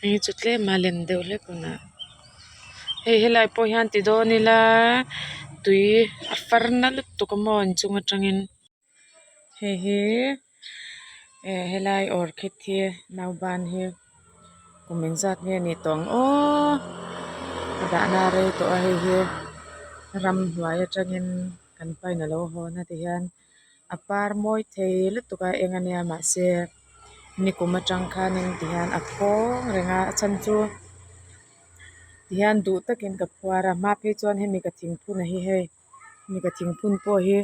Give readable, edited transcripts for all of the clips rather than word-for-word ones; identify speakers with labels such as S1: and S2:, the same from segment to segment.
S1: Hei chu tlem a len deuh hlek hunah hei helai pawh hian ti dawn ila tui a far na lutuk a maw inchung atangin hei hi eh helai orchid hi nauban hi kum engzat nge a nih tawh ang aw a dahna a rei tawh a hei hi ramhnuai atangin kan pain a lo hawn a tihian. A par mawi thei lutuk a eng ania mahse nikum atang khanin tihian a khawng reng a a chhan chu tihian duh takin ka phuar a hma phei chuan hemi ka thingphun a hi hei hemi ka thingphun pawh hi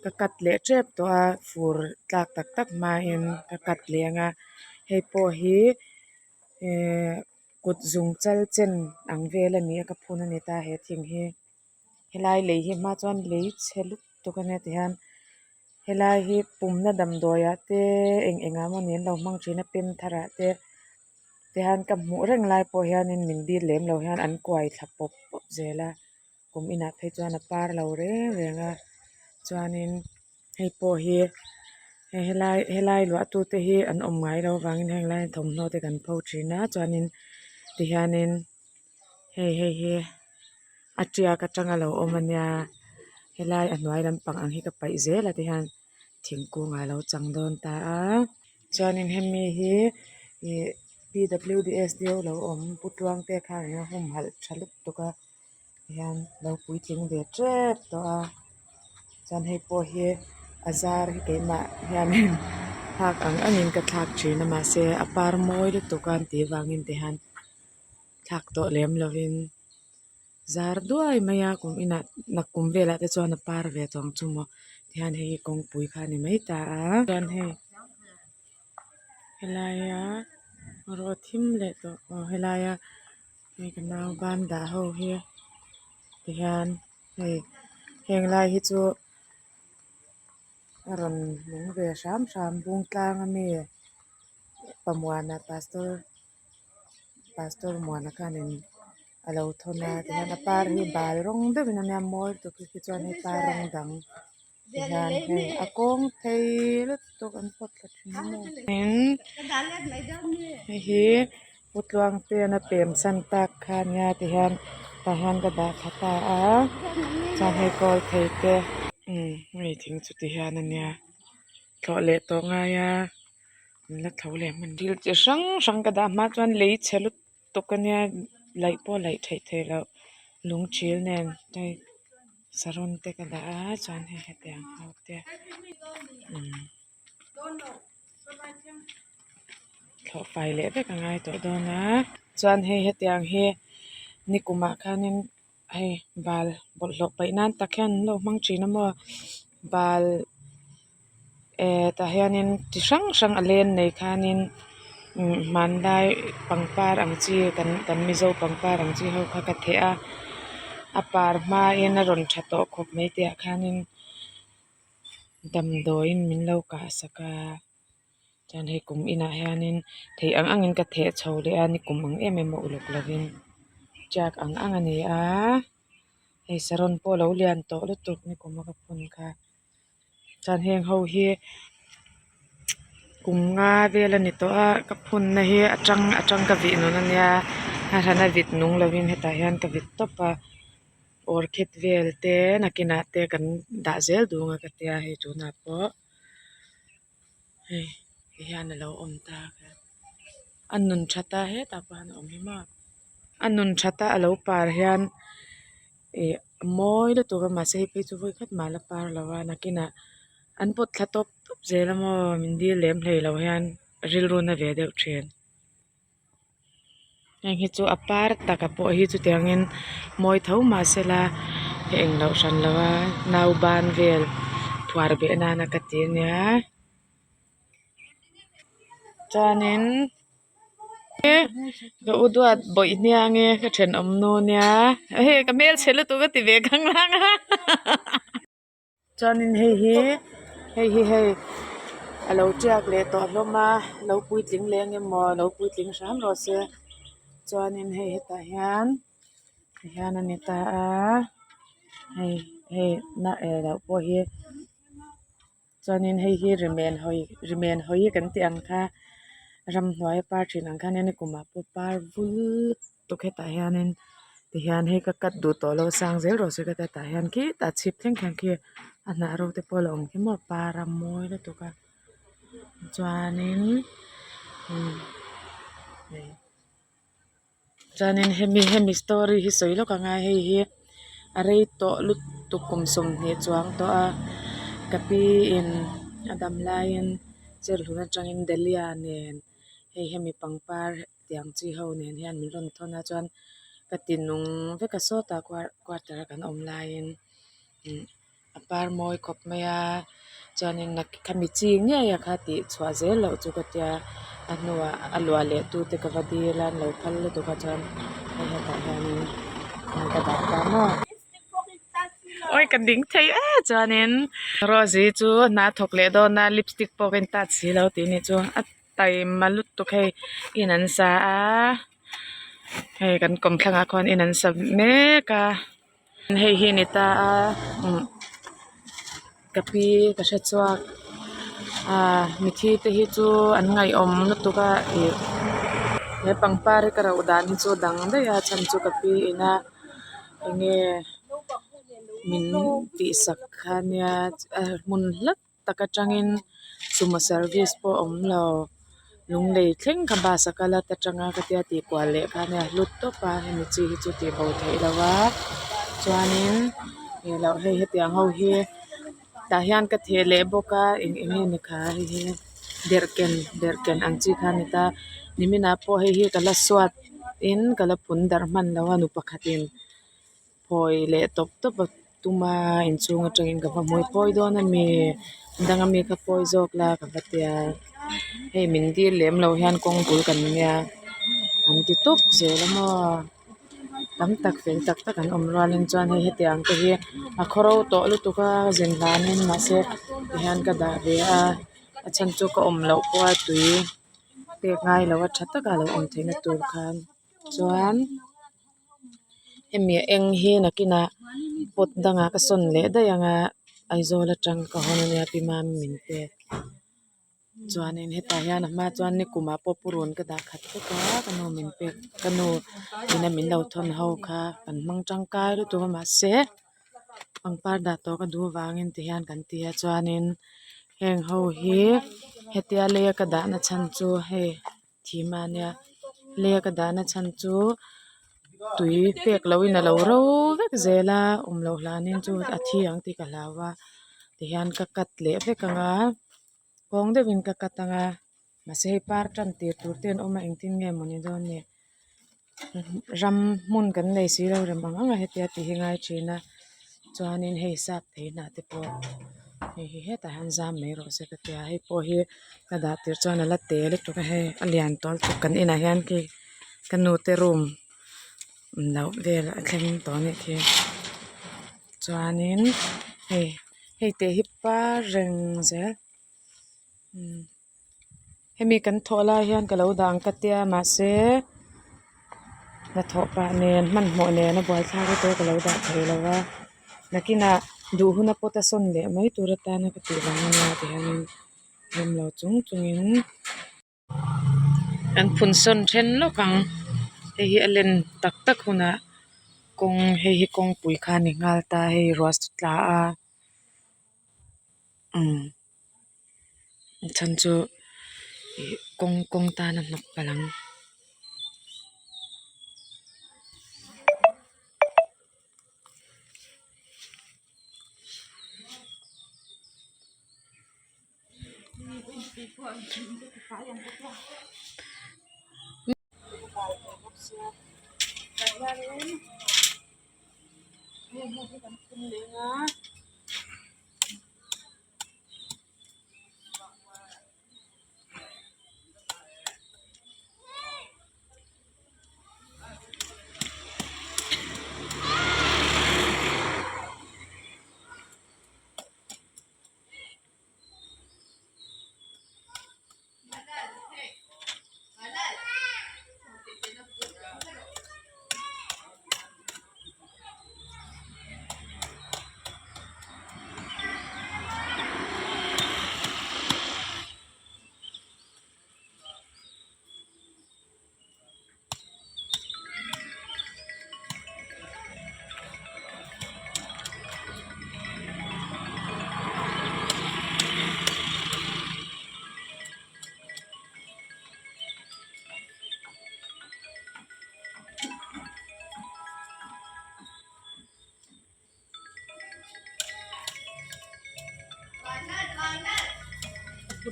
S1: ka cut leh tep tawh a fur tlak tak tak hmain ka cut leh ang a hei pawh hi ehh kut zung chal chen ang vel a ni a ka phun a ni ta he thing hi. Helai lei hi hma chuan lei chhe lutuk a nia tihian helai hi pumna damdawi ah te eng eng ah mawni an lo hmang thin a pem thar ah te tihian ka hmuh reng lai pawh hianin min dil lem lo hian an kuai thla pawp pawp zel a kum inah phei chuan a par lo reng reng a chuanin hei pawh hi hei helai helai luah tu te hi an awm ngai loh avangin heng lai thawmhnaw te kan pho thin a chuanin tihianin hei hei hi. A tiak atanga lo awm a nia helai a hnuai lampang ang hi ka paih zel a tihian thingkung ah a lo chang dawn ta a chuanin hemi hi ih p w d s deuh lo awm pu tluangte khan a humhalh tha lutuk a tihian lo puitling ve tep tawh a chuan hei pawh hi a zar hi keimah hianin phak ang angin ka thlak thin a mahse a par mawi lutuk a an tih vangin tihian thlak tawh lem lovin. Zar duai mai a kum inah nakkum velah te chuan a par ve tawh ang chu maw tihian hei hi kawngpui kha a ni mai ta a chuan hei helaia rawh thim leh tawh aw helaia hei ka nau ban dah ho hi tihian hei heng lai hi chu a rawn nung ve hram hram bung tlang ami pamuana pastor. Pastor Muana khanin a lo thawn a tihian a par hi bal rawng deuhin a nia mawi lutuk hi chuan hei par rawng dang tihian hei a kawng phei lutuk an pawt thla thin a maw tin hei hi Pu Tluangtean a pem san tak kha a nia tihian tah hian ka dah thla ta a chuan hei kawl thei te umm hei thing chu tihian a nia thlawh leh tawh ngai a. An la tho leh hman thil chi hrang hrang ka dah hma chuan lei chhe lutuk a nia laih pawh laih theih theih loh lung thil nen hei saron te ka dah a chuan hei hetiang ho te umm thlawh fai leh vek a ngai tawh dawn a chuan hei hetiang hi nikumah khanin hei bal bawlhhlawh paih nan tak hian an lo hmang thin a maw bal eh tah hianin chi hrang hrang a len nei khanin umm hmanlai pangpar ang chi kan kan mizo pangpar ang chi ho kha ka theh a a par hmain a rawn tha tawh khawp mai tih ah khanin damdawiin min lo kah sak a. Chuan hei kum inah hianin theih ang angin ka theh chho leh a ni kum ang em em a uluk lovin tiak ang ang a ni a hei saron pawh a lo lian tawh lutuk ni kum a ka phun kha chuan heng ho hi kum nga vel a ni tawh a ka phun na hi a tang a tang ka vih nun a nia a hran a vit nung lovin hetah hian ka vit tawp a orchid vel te nakinah te kan dah zel dun a ka tia hei tunah pawh. Hei ti hian a lo awm ta a nun that a hetah pawh hian a awm hi maw a nun that a a lo par hian ih a mawi lutuk a mahse hei phei chu vawi khat mah a la par lo a nakinah an pawt thla tawp tawp zel a maw min dil lem hlei lo hian rilru na ve deuh thin. Heng hi chu a par tak a pawh hi chutiangin mawi tho mahsela ka eng loh hran lo a nau ban vel phuar beh nana ka ti ania chuanin ka u duat bawih hniang e ka thenawm nu nia hei ka hmelchhe lutuk a ti ve khanglang a. Chuanin hei hi hei hi hei a lo tiak leh tawh hlawm a lo puitling leh ang emaw lo puitling hram rawh se chuanin hei hetah hian tihian a ni ta a hei hei na eh loh pawh hi chuanin hei hi rimen hawi rimen hawi kan tih ang kha. Ramhnuai a par thin ang khan hian nikumah pawh par vul lutuk hetah hianin tihian hei ka cut duh tawh lo a sang zel rawh se ka tia tah hian khitah chhip thleng khian khi a hnah ro te pawh a la awm khi maw a par a mawi lutuk a chuanin umm hei chuanin hemi hemi story hi sawi lawk ang a hei hi a rei tawh lutuk kum sawmhnih chuang tawh a ka pi in a dam laiin cherhlun atangin dahlia nen hei hemi pangpar tiang chi ho nen hian min rawn thawn a chuan ka ti nung vek a sawtah quarter a kan awm laiin ihh a par mawi khawp mai a chuanin khami chi ngei a kha tih chhuah zel loh chu ka tia a hnuah a luah leh tu te ka va dil a an lo phal lutuk a chuan hei hetah hianin ka dah ta maw. Awi ka ding thei e chuanin Rose i chu hna a thawk leh dawn a lipstick pawh ka in tat si lo tih ni chu a taima lutuk hei in an sa a hei kan kawmthlangah khuan in an sa mek a. Hei hi ni ta a umm ka pi ka hre chhuak ah mithi te hi chu an ngaihawm lutuk a ih he pangpar hi ka rauh dan hi chu a dang daih a chhan chu ka pi ina enge min tihsak kha nia hmun hla tak atangin sumo service pawh a awm lo lunglei thleng kha bus a kal a ta tanga ka tia tih kual leh kha nia hlut tawp a hemi chi hi chu tih bo theih loh a chuanin ih loh hei hetiang ho hi tah hian ka theh leh bawk a eng eng nge ni kha hei hi derhken derhken ang chi kha a ni ta niminah pawh hei hi ka la suat in ka la phun darh hman lo a nu pakhatin. Phawi leh tawp tawp a tum a inchhung atangin ka va hmui pawi dawn ami dang ami kha pawi zawk la ka va tia hei min dil lem loh hian kawng bul kan nia an ti tawp zel a maw tam tak fel tak tak an awm rualin chuan hei hetiang te hi a khawro tawh lutuk a zin hlanin mahse tihian ka dah ve a a chhan chu ka awm loh pawha tui pek ngai loh a tha taka a lo awm theihna tur khan chuan. Hemi a eng hi nakinah pot dangah ka sawn leh daih ang a Aizawl atang ka hawn ania pi mami min pek chuanin hetah hian a hma chuan nikumah pawh purun ka dah khat vek a ka nu min pek ka nu ina min lo thawn ho kha kan hmang tangkai lutuk a mahse pangpar dah tawh ka duh avangin tihian kan ti a chuanin heng ho hi hetia leia ka dahna chhan chu hei. Thim a nia lei ka dahna chhan chu tui pek lohin a lo ro vek zel a awm loh hlanin chu a thi ang tih ka hlau a tihian ka cut leh vek ang a kawng deuhin ka cut ang a mahse hei par tan tir tur te an awm a engtin nge mawni dawn ni ram hmun kan nei si lo rem ang ang a hetia tih hi ngai thin a chuanin hei sap thei hnah te pawh hei hi hetah hian zam mai rawh se ka tia hei pawh hi ka dah tir chuan a la te lutuk a hei a lian tawh lutuk kan inah hian khi ka nu te room loh vel a thleng tawh a nih khi chuanin hei hei te hi par reng zel umm. Hemi kan thawh lai hian ka lo dah ang ka tia mahse hnathawh pah nen hmanhmawh nen a buaithlak te ka lo dah thei lo a nakinah duh hun a pawt a sawn leh mai tur atana ka tih vang ania ti hianin rem lo chung chungin kan phun sawn then lawk ang hei hi a len tak tak hunah kawng hei hi kawngpui kha a ni nghal ta hei ruah a tla a umm. A chhan chu ih kawng kawng tan a hnawk palh ang.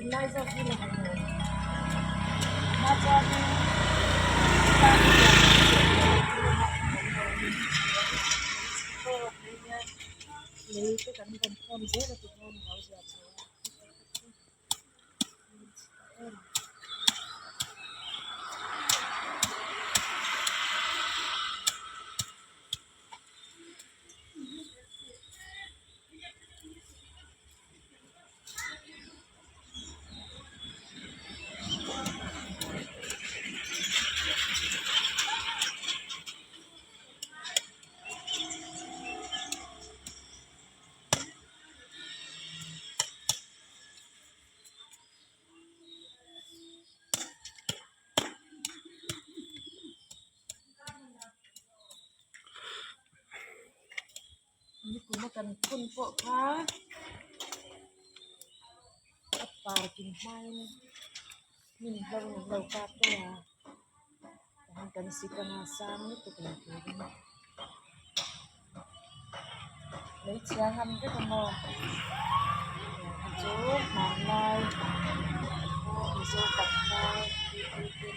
S1: Helai zawk hi lang ang aw. A hma chuanin tlang lian deuh leh a lamah a awm lo a ni. Chhe tawk mai nia lei te kan rawn khawm zel a tihian a lo zia chho a. Nikum a kan phun pawh kha a parking hmain hnim hlo in an lo kap daih a tihian kan sik anga sang lutuk lo turin lei chhia ngam vek a maw hei chu hmanlai mizo tlangval pi te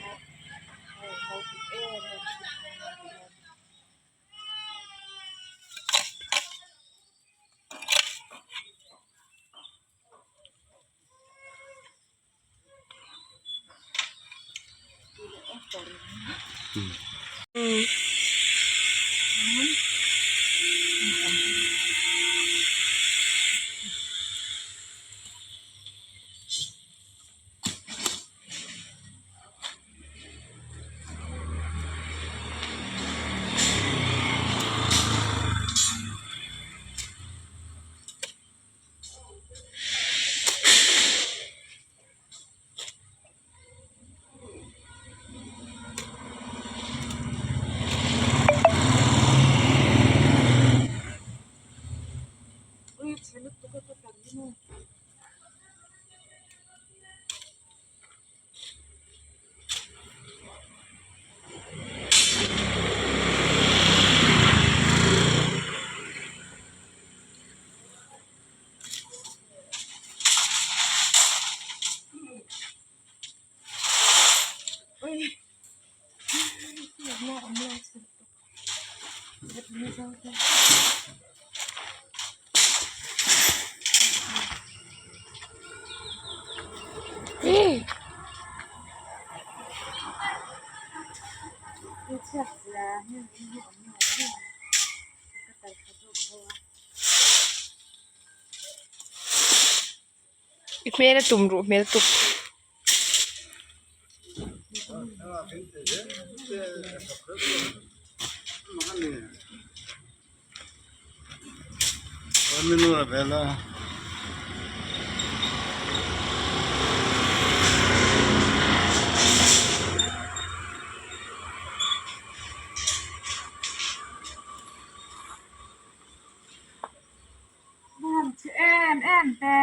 S1: hei ho tih em em thin kha a ni a.
S2: I hmel a tum ruh hmel tuk.
S1: Em em te.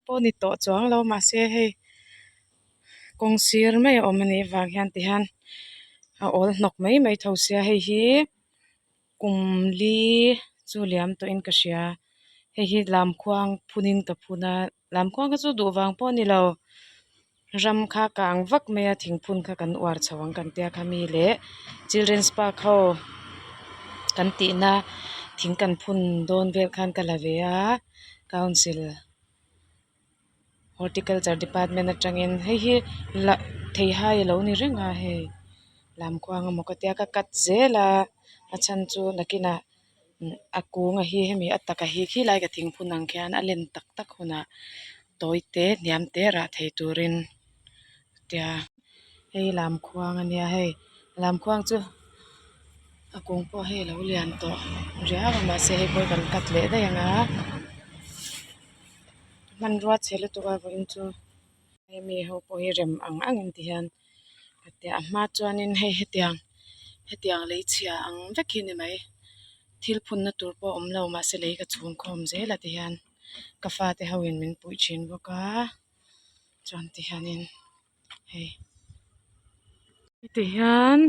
S1: Pawh ni tawh chuang lo mahse hei kawng sir mai a awm a nih avang hian tihian a awl hnawk mai mai tho sia hei hi. Kum li chu liam tawhin ka hria hei hi lamkhuang phunin ka phun a lamkhuang kha chu duh vang pawh a ni lo ram kha kang vak mai a thingphun kha kan uar chho ang kan tia kha mi leh children's park ho kan tihna thing kan phun dawn vel khan ka la ve a council. Horticulture department atangin hei hi lah theihai alo ni reng a hei lamkhuang emaw ka tia ka cut zel a a chhan chu nakinah a kung a hi hemi a taka hi khilai ka thingphun ang khian a len tak tak hunah. tawi te hniam te rah thei turin tia hei lamkhuang ania hei lamkhuang chu a kung pawh hei alo lian tawh riau a mahse hei pawh hi kan cut leh daih ang a hmanrua chhe lutuk a vawiin chu hemi ho pawh hi rem ang ang in ti hian ka tia a hma chuanin hei hetiang hetiang lei chhia ang vek hi a ni mai thil phunna tur pawh a awm lo mahse lei ka chhung khawm zel a ti hian ka fate ho in min puih thin bawk a chuan ti hianin hei heti hian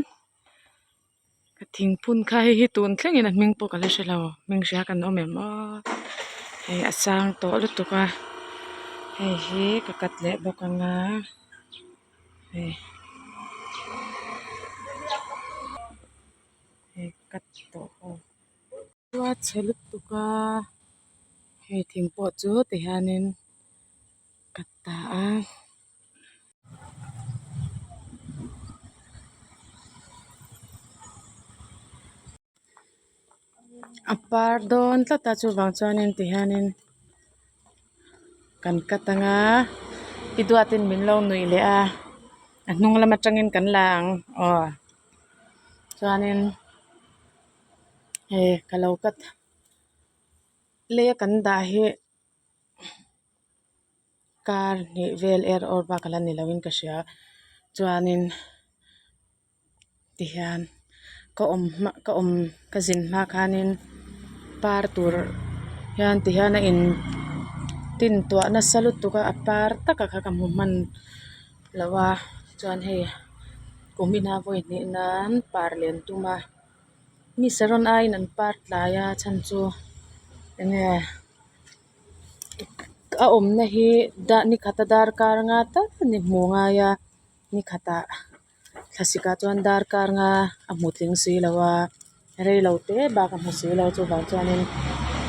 S1: ka thingphun kha hei hi tun thlengin a hming pawh ka la hre lo hming hria kan awm em aw hei a sang tawh lutuk a hei hi ka cut leh bawk ang a hei hei cut tawh ho a chhe lutuk a hei thing pawh chu tihianin cut ta a. A par dawn tlat a chuvang chuanin tihianin kan cut ang a i duatin min lo nuih leh a a hnung lam atangin kan la ang aw chuanin hei ka lo cut lei a kan dah hi. Kar hnih vel er awr bak a la ni loin ka hria chuanin tihian ka awm hma ka awm ka zin hma khanin par tur hian tihian a in tin tuah nasa lutuk a a par taka kha ka hmu hman lo a chuan hei kum ina vawi hnih nan par len tum a mi saron aiin an par tlai a chhan chu enge. A awmna hi ni khata darkar nga tal ni hmu ngai a ni khatah thlasik ah chuan darkar nga a hmu tling si lo a rei lo te bak a hmu si lo chuvang chuanin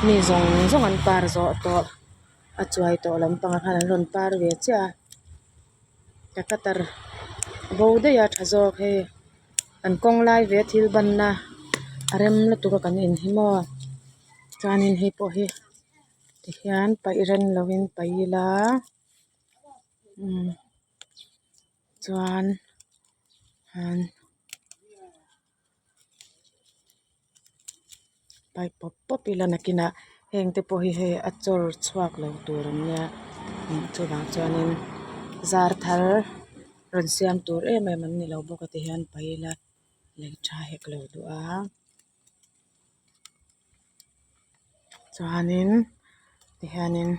S1: mi zawng zawng an par zawh tawh a chuai tawh lampangah khan an rawn par ve chiah a ka cutter bo daih a tha zawk hei an kawng lai ve a thil banna a rem lutuk a kan in hi maw chuanin hei pawh hi. Tihian paih rem lovin paih ila umm chuan an paih pawp pawp ila nakinah heng te pawh hi hei a chawr chhuak lo tur an nia chuvang chuanin zar thar rawn siam tur em em an ni lo bawk a tihian paih ila lei tha hek lo duh a. Chuanin tihianin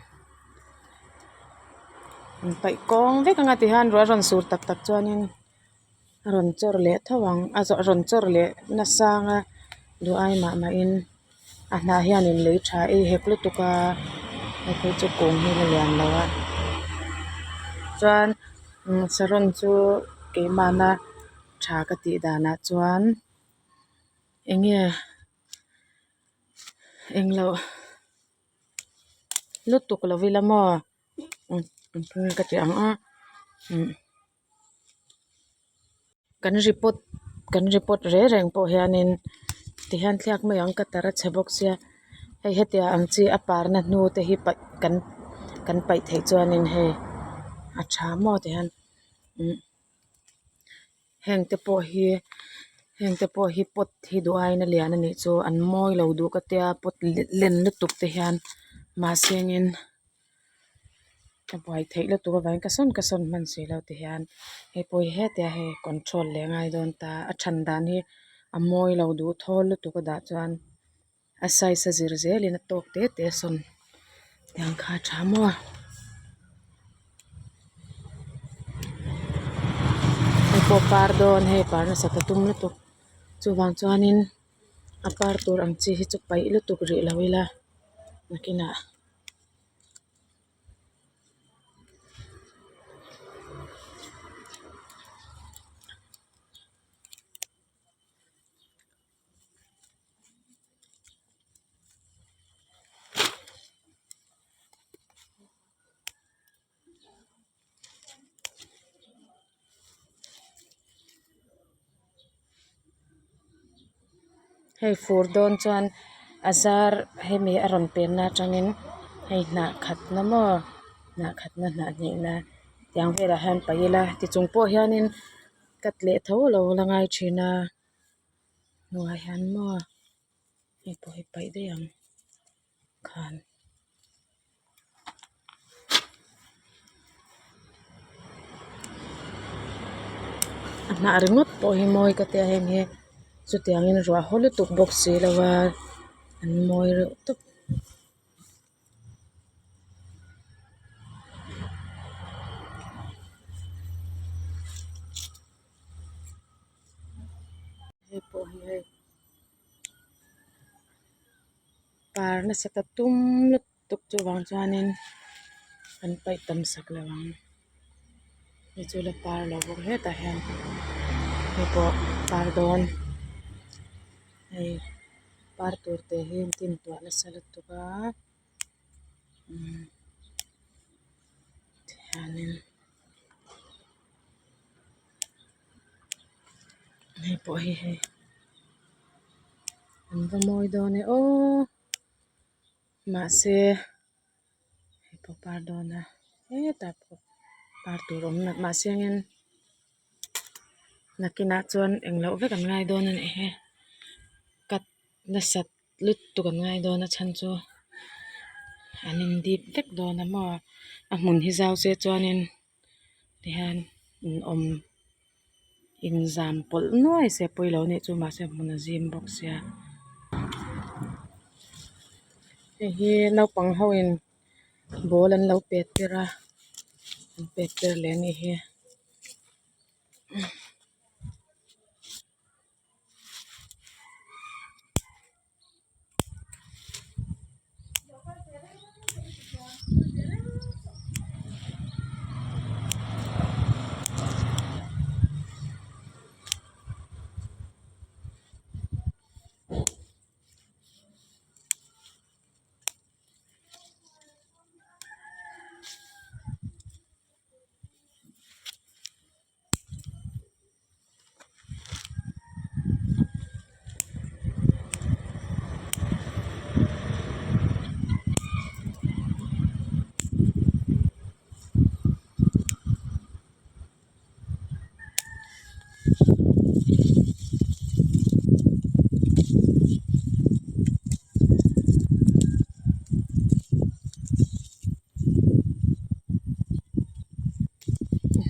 S1: an paih kawng vek anga tihian ruah a rawn sur tak tak chuanin a rawn chawr leh tho ang a rawn chawr leh nasa anga duh ai mah mahin a hnah hianin lei tha ei hek lutuk a hei phei chu kung hi a la lian lo a chuan saron chu keimahna tha ka tih danah chuan. Enge englo lutuk lo ila maw ka ti ang a kan report kan report reng reng pawh hianin tihian thliak mai ang ka tar a chhe bawk sia hei hetiang ang chi a parna hnu te hi paih kan kan paih theih chuanin hei a tha maw tihian. Heng te pawh hi heng te pawh hi pot hi duh aiin a lian a nih chu an mawi lo duh ka tia pot len lutuk te hian mahse engin a buai theih lutuk avangin ka sawn ka sawn hman si lo ti hian hei pawh hi hetia hei control leh a ngai dawn ta a than dan hi a mawi lo duh thawl lutuk a dah chuan a size a zir zelin a tawk te te sawn tiang kha a tha maw a hei pawh par dawn hei par nasat a tum lutuk chuvang chuanin a par tur ang chi hi chu paih lutuk rih lo ila nakinah. Hei fur dawn chuan a zar hemi a rawn penna atangin hei hnah khatna maw. Hnah khatna hnah hnihna tiang velah hian paih ila tichung pawh hianin cut leh tho lo la ngai thin a hnuaiah hian maw hei pawh hi paih daih ang khan. A hnah ringawt pawh hi mawi ka tia heng hi chutiangin ruah haw lutuk bawk si lo a an mawi reuh tawp. Hei pawh hi hei par nasa ta tum lutuk chuvang chuanin an paih tam sak lo ang hei chu la par lo bawk hetah hian hei pawh par dawn hei par tur te hi an tintuah nasa lutuk a umm tihianin hei pawh hi hei an va mawi dawn e aw mahse hei pawh par dawn a hetah pawh par tur awm lo mahse engin nakinah chuan engloh vek an ngai dawn a nih hi cut nasat lutuk an ngai dawn a chhan chu an in dip vek dawn a maw a hmun hi zau se chuanin tihian in awm inzam pawlh nuai se pawi lo anih chu mahse hmun a zim bawk sia hei hi naupang ho in ball an lo pet tir a an pet tir leh anih hi.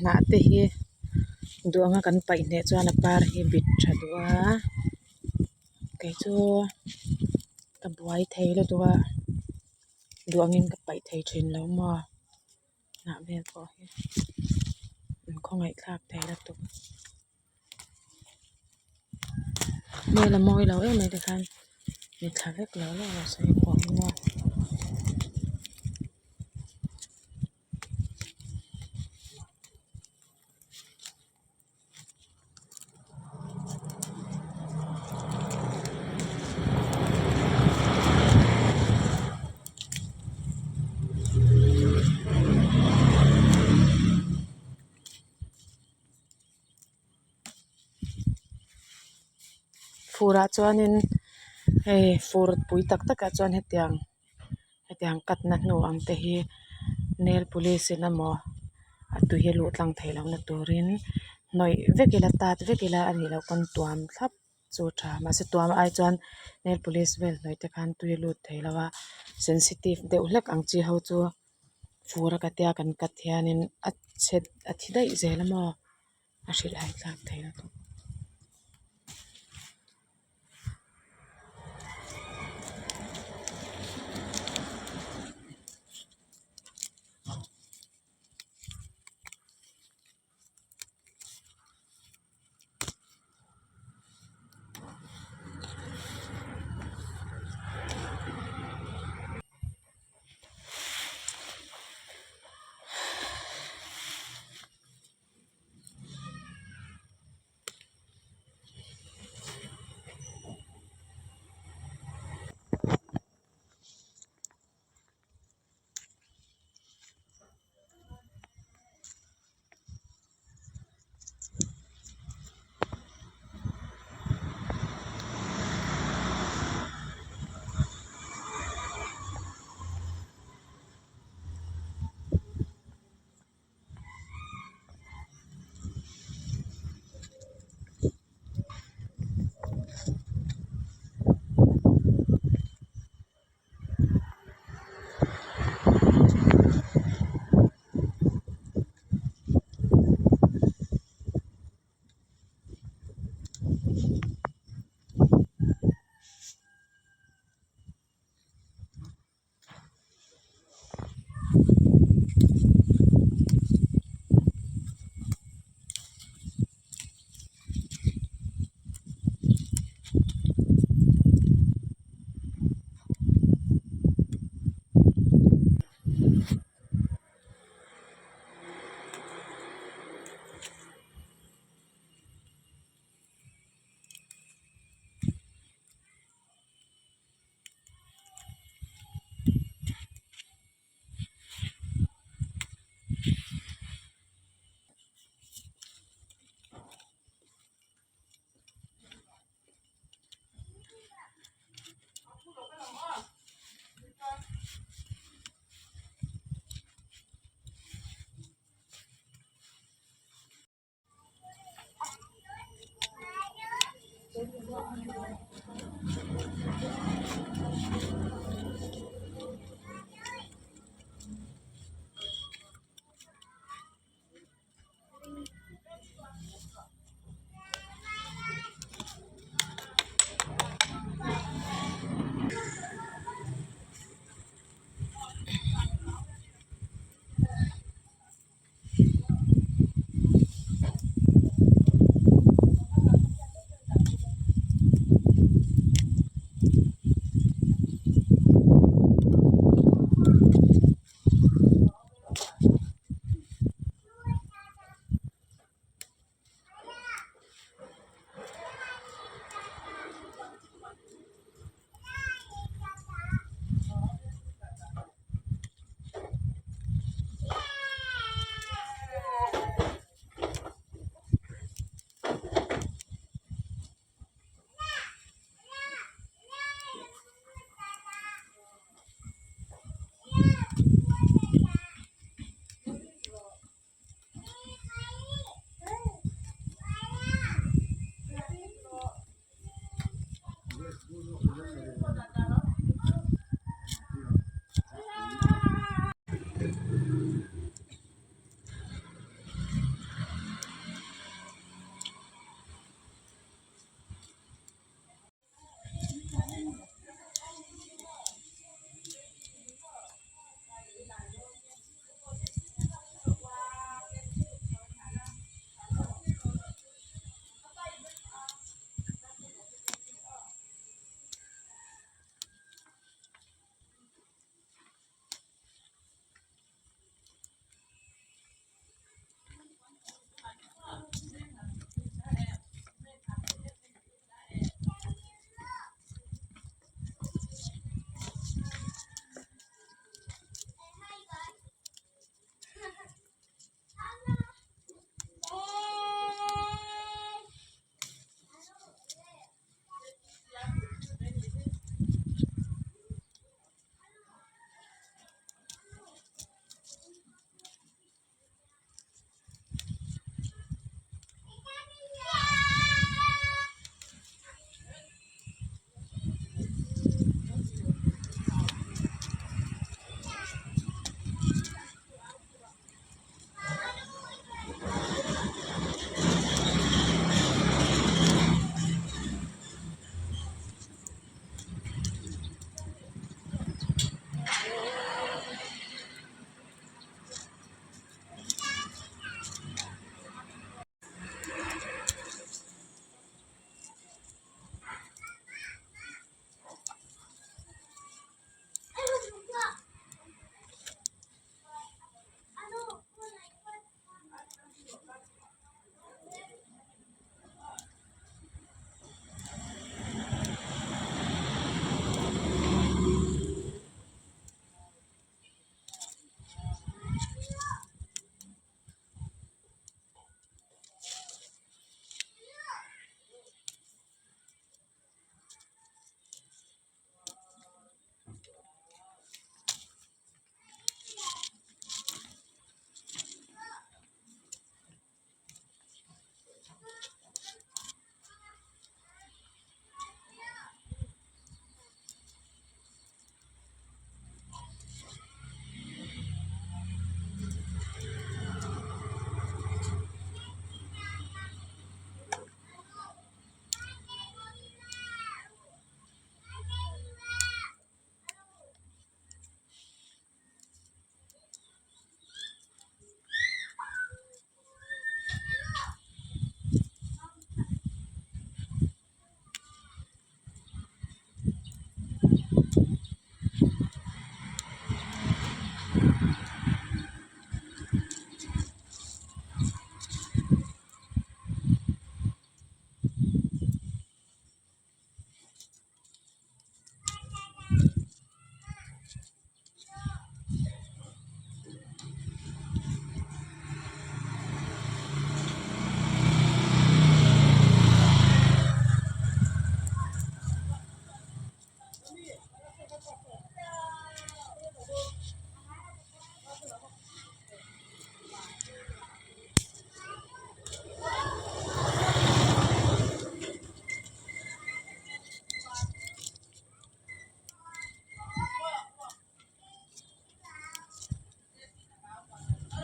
S1: Hnah te hi duh anga kan paih hneh chuan a par hi bit tha duh a kei chu ka buai thei lutuk a duh angin ka paih thei thin lo maw hnah vel pawh hi an khawngaih thlak thei lutuk hmel a mawi lo em mai tikhan mi thla vek lo lo a sawi pawh hi maw. Furah chuanin hei fur pui tak takah chuan hetiang hetiang cut na hnu ang te hi nail polish in emaw a tui a luh tlang theih lohna turin hnawih vek ila tat vek ila a nih loh pawn tuam thlap chu a tha mahse tuam ai chuan nail polish vel hnawih te khan tui a lut thei lo a sensitive deuh hlek ang chi ho chu fur a ka tia kan cut hianin a chhe a thi daih zel a maw a hrilh hai thlak thei lutuk.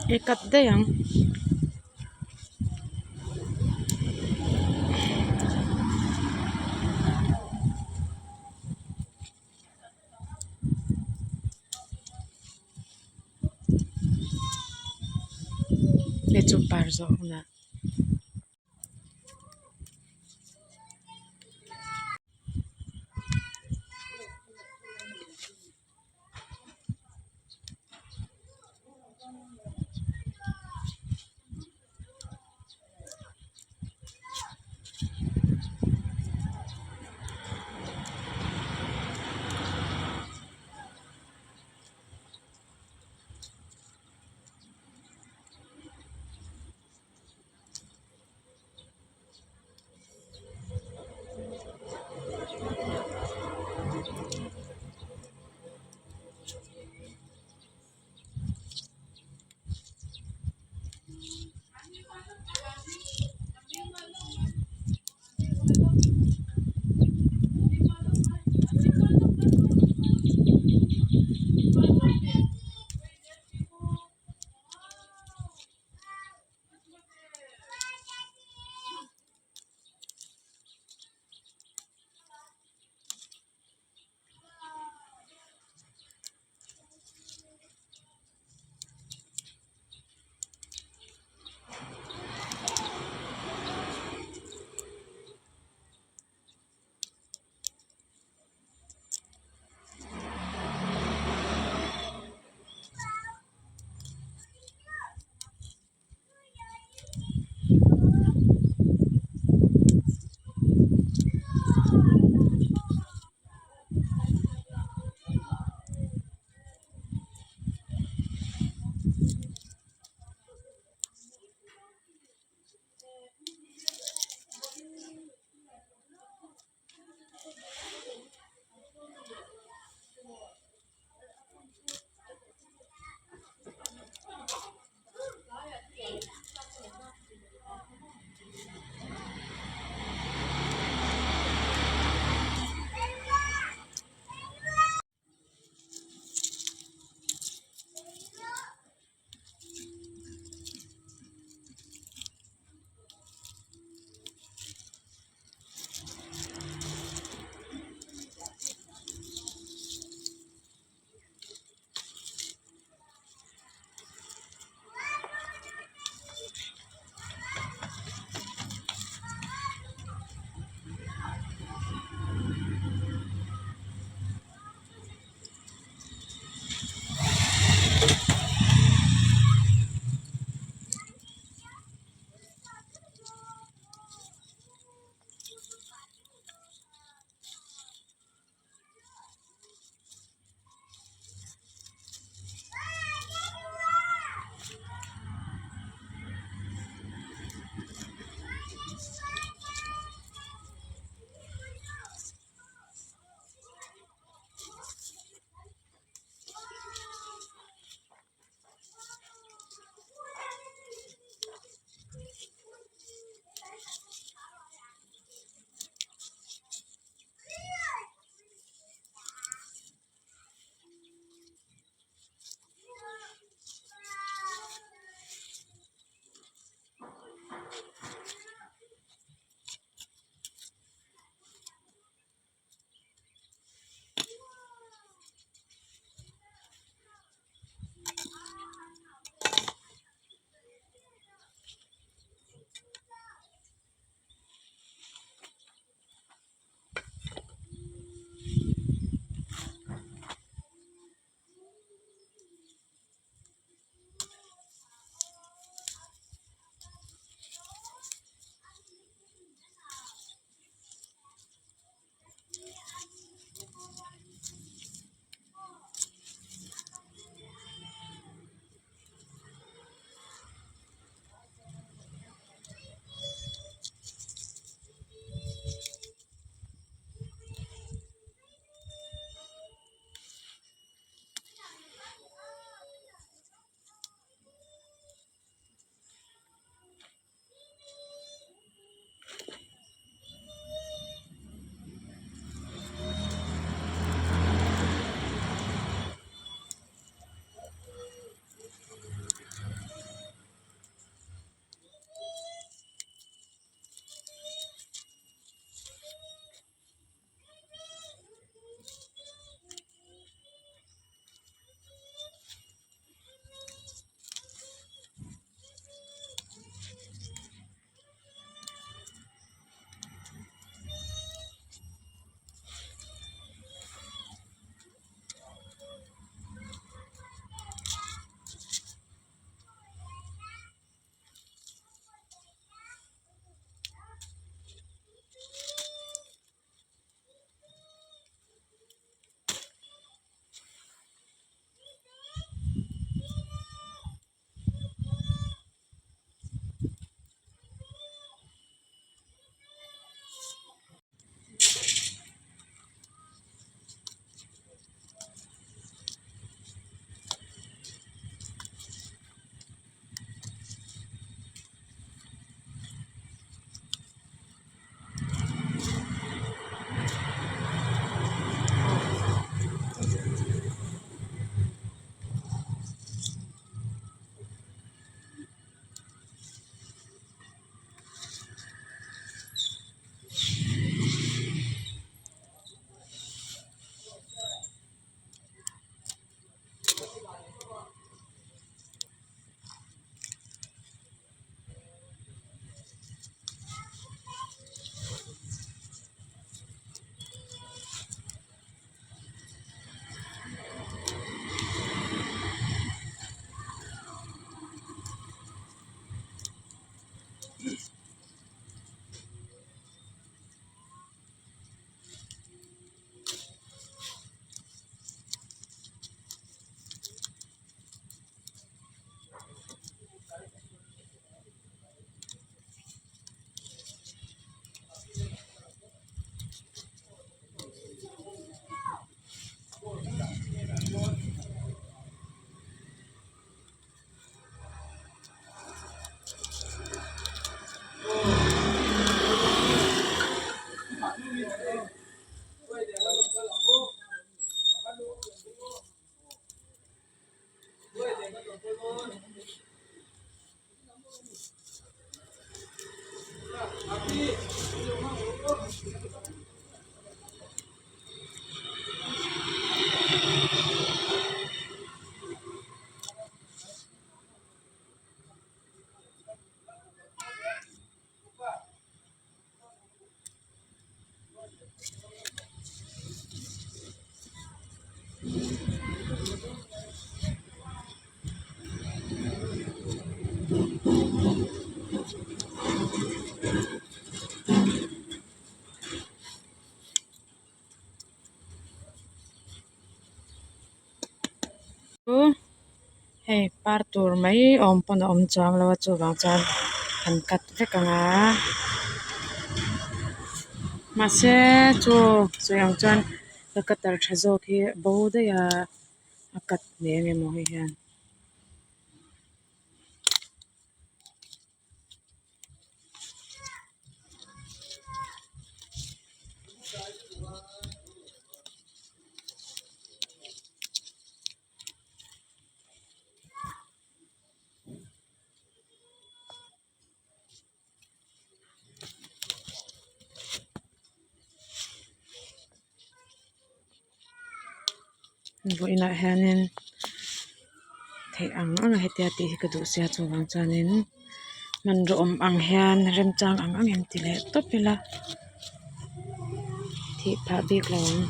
S1: I cut daih ang. Hei chu par zawh hunah. Hei par tur mai awm pawn a awm chuang lo a chuvang chuan an cut vek ang a mahse chu sawi ang chuan ka cutter tha zawk hi a bo daih a a cut hle ang emaw hei hian. Vawiinah hianin theih ang ang a hetia tih hi ka duh sia chuvang chuanin hmanraw awm ang hian remchang ang ang in ti leh tawp ila thih phah bik lo ang.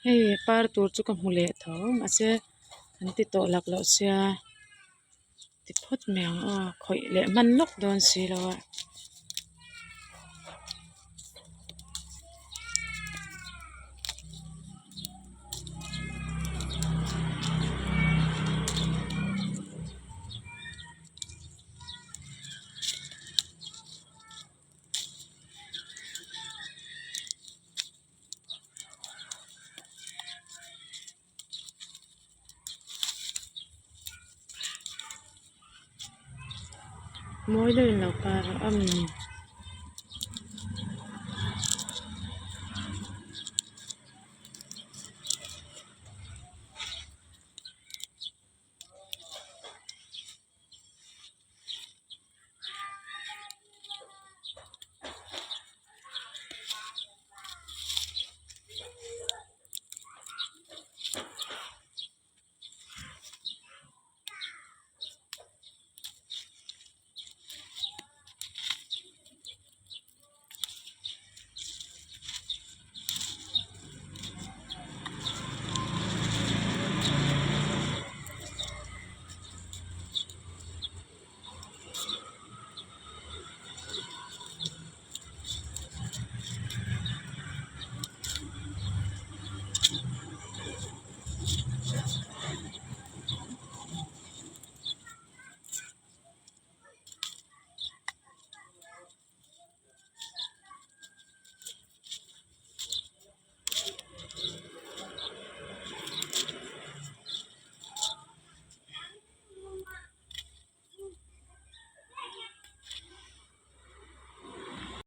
S1: Hei par tur chu ka hmu leh tho mahse an ti tawh lak loh sia ti phawt mai ang aw khawih leh hman lawk dawn si lo a. Mawi deuhin lo par a umm.